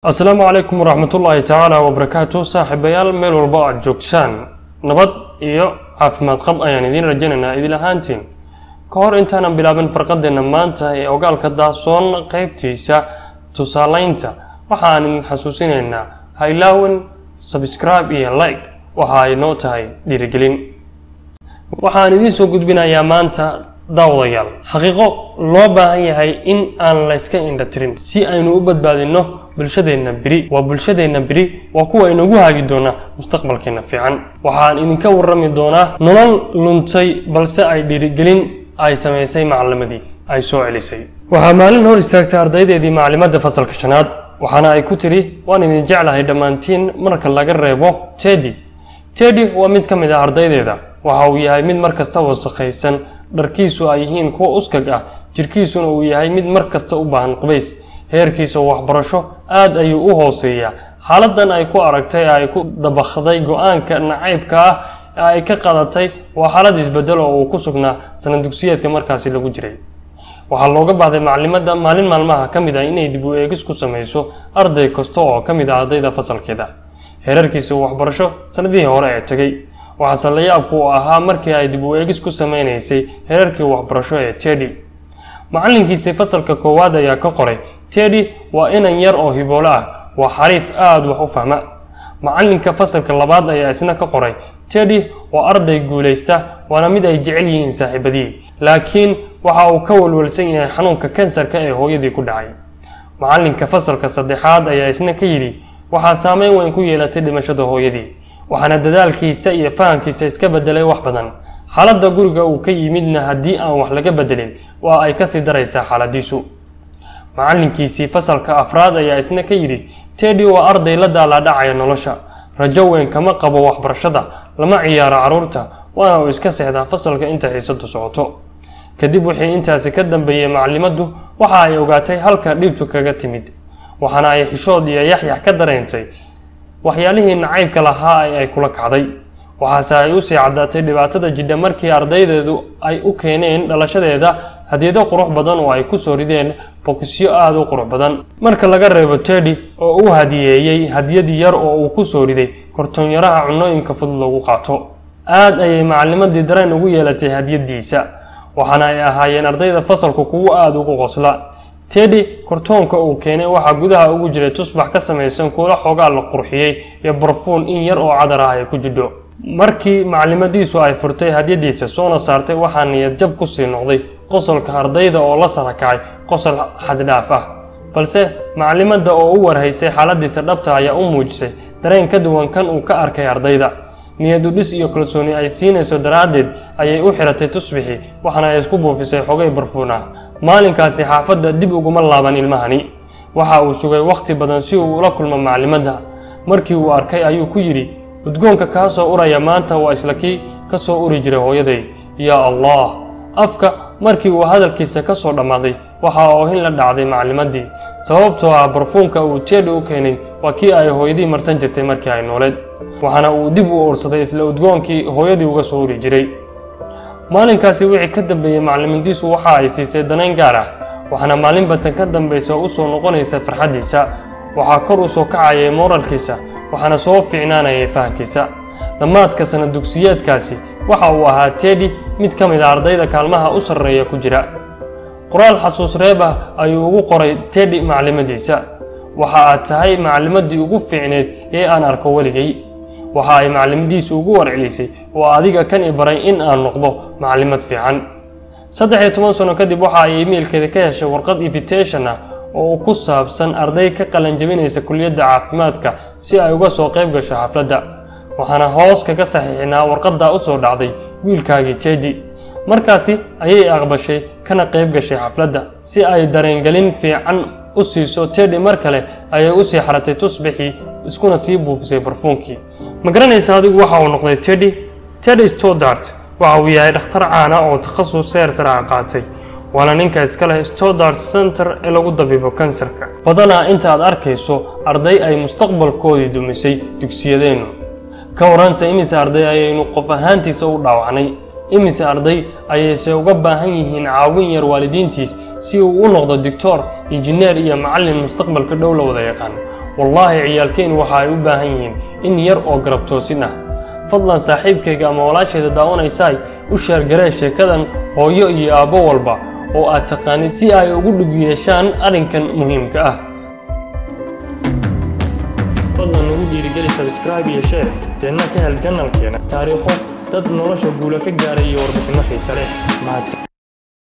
Asalaamu calaykum waraxmatullaahi tacaala wabarakaatu. Saaxiibayaal, meel walba aad joogtaan, nabad iyo caafimaad qab ayaan idiin rajaynaynaa idil ahaantiin. Ka hor intaanan bilaabin farqadeenna maanta ee ogaalka daasoon qeybtiisa tusaalaynta, waxaan idin xasuusinaynaa ha ilaawin subscribe iyo like, waxa ay noo tahay dhiirigelin. Waxaan idiin soo gudbinayaa maanta, daawadayaal, xaqiiqo loo baahan yahay in aan layska indha tirin si aynu u badbaadinno bulshadeenna beri. Waa bulshadeenna beri, waa kuwa inagu hagi doona mustaqbalkeena fiican. Waxaan idinka warrami doonaa nolol luntay, balse ay dhiirigelin ay samaysay macalimadii ay soo celisay. Waxaa maalin hor istaagtay ardaydeedii macalimadda fasalka shanaad, waxaana ay ku tidhi: "Waan idin jeclahay dhammaantiin, marka laga reebo Teddy." Teddy waa mid ka mid ah ardaydeeda. Waxa uu yahay mid mar kasta wasakhaysan, dharkiisu ay yihiin kuwa uskag ah, jirkiisuna uu yahay mid mar kasta u baahan qubays. Heerkiisa waxbarasho aad ayuu u hooseeyaa. Xaaladan ay ku aragtay ee ay ku dabakday go-aanka nacaybka ah ee ay ka qadatay waa xaalad isbedel oo uu ku sugnaa sanad dugsiyeedka markaasi lagu jiray. Waxaa looga baahday macalimadda maalin maalmaha ka mid ah inay dib u eegis ku samayso arday kasta oo ka mid ah ardayda fasalkeeda, heerarkiisa waxbarasho sanadihii hore ee tegey. Waxaase la yaabku uu ahaa markii ay dib u eegis ku sameynaysay heerarkii waxbarasho ee Teddy, macallinkiisii fasalka koowaad ayaa ka qoray: "Teddy waa inan yar oo hiboolo ah, waa xariif aad wax u fahma." Macallinka fasalka labaad ayaa isna ka qoray: "Teddy waa arday guulaysta, waana mid ay jecel yihiin saaxiibadii, laakiin waxa uu ka walwalsan yahay xanuunka kansarka ee hooyadii ku dhacay." Macallinka fasalka saddexaad ayaa isna ka yidhi: "Waxaa saameyn weyn ku yeelatay dhimashada hooyadii, waxaana dadaalkiisa iyo fahamkiisa iska bedelay wax badan. Xaaladda guriga uu ka yimidna haddii aan wax laga bedelin, waa ay kasii daraysaa xaaladiisu." Macallinkiisii fasalka afraad ayaa isna ka yidhi: "Teddy waa arday la daalaadhacaya nolosha, rajo weyn kama qabo waxbarashada, lama ciyaaro carruurta, waana uu iska seexdaa fasalka inta xiisadu socoto." Kadib wixii intaasi ka dambeeyey, macalimaddu waxa ay ogaatay halka dhibtu kaga timid, waxaana ay xishood iyo yaxyax ka dareentay waxyaalihii nacaybka lahaa ee ay kula kacday. Waxaase ay usii caddaatay dhibaatada jidha markii ardaydeedu ay u keeneen dhalashadeeda hadiyado qurux badan oo ay ku soo rideen bokisyo aada u qurux badan, marka laga reebo Teddy oo u hadiyeeyey hadiyad yar oo uu ku soo riday kortoonyaraha cunooyinka fudud lagu qaato. Aad ayay macalimadii dareen ugu yeelatay hadiyadiisa, waxaana ay ahaayeen ardayda fasalku kuwo aada ugu qosla. Teddy kortoonka uu keenay waxaa gudaha ugu jiray tusbax ka samaysan kuula xoogaa la qurxiyey iyo barfuun in yar oo cadar ah ay ku jidho. Markii macalimadiisu ay furtay hadiyadiisa soona saartay, waxaa niyad jab kusii noqday qosolka ardayda oo la sarakacay qosol xaddhaaf ah. Balse macalimadda oo u warhaysay xaaladiisa dhabta ayaa u muujisay dareen ka duwan kan uu ka arkay ardayda. Niyad udhis iyo kalsooni ay siinayso daraaddeed ayay u xiratay tusbixii, waxaana ay isku buufisay xogay barfuun ah. Maalinkaasi xaafadda dib uguma laaban ilmahani. Waxa uu sugay wakhti badan si uu ula kulmo macalimadda. Markii uu arkay ayuu ku yidhi: "Udgoonka kaa soo uraya maanta waa isla kii ka soo uri jiray hooyaday. Yaa Allah!" Afka markii uu hadalkiisa ka soo dhammaaday, waxa oohin la dhacday macalimaddii, sababtoo ah barfuunka uu Teddy u keenay waa kii ay hooyadii marsan jirtay markii ay nooleed, waxaana uu dib u ursaday isla udgoonkii hooyadii uga soo uri jiray. Maalinkaasi wixii ka dambeeyey, macalimiintiisu waxa ay siisay danayn gaar ah, waxaana maalin batan ka dambaysa u soo noqonaysa farxaddiisa. Waxaa kor u soo kacayay mooralkiisa, waxaana soo fiicnaanayay fahamkiisa. Dhammaadka sanad dugsiyeedkaasi waxa uu ahaa Teddy mid ka mid a ardayda kaalmaha u sarreeya ku jira. Qoraal xasuus reeb ah ayuu ugu qoray Teddy macalimadiisa: "Waxa aad tahay macalimadii ugu fiicneyd ee aan arko weligay." Waxa ay macalimadiisu ugu warcelisay: "Waa adiga kan i baray in aan noqdo macalimad fiican." 13 sano kadib, waxa ay emailkeeda ka heshay warqad invitation ah oo ku saabsan arday ka qalanjabinaysa kuliyadda caafimaadka si ay uga soo qayb gasho xafladda, waxaana hoos kaga saxiixnaa warqaddaa u soo dhacday: "Wiilkaagii Teddy." Markaasi ayay aqbashay kana qayb gashay xafladda si ay dareengelin fiican u siiso Teddy. Mar kale ayay usii xaratay tusbixii, iskuna sii buufisay barfuunkii. Ma garanaysa adigu waxa uu noqday Teddy? Teddy Stoddart waxa uu yahay dhakhtar caana oo takhasus heer sare ah qaatay, waana ninka iska leh Stoddart Center ee lagu dabiibo kansarka. Badanaa inta aad arkayso arday ay mustaqbalkoodii dumisay dugsiyadeennu, ka waranse imise arday ayaynu qof ahaantiisa u dhaawacnay? Imise arday ayayse uga baahan yihiin caawin yar waalidiintiis si uu u noqdo doctor, injineer iyo macallin mustaqbalka dhow la wada yaqaan? Wallaahi ciyaalkeen waxa ay u baahan yihiin in yar oo garab toosin ah. Fadlan saaxiibkayga ama walaashayda daawanaysaay, u share garee sheekadan hooyo iyo aabbo walba oo aad taqaanid si ay ugu dhug yeeshaan arrinkan muhiimka ah. Fadlan ugu dhiirigeli subscribe iyo share, deedna ka hel channelkeena taariikho dad nolosha guula ka gaaray iyo warbixinno xiise leh. Mahadsan.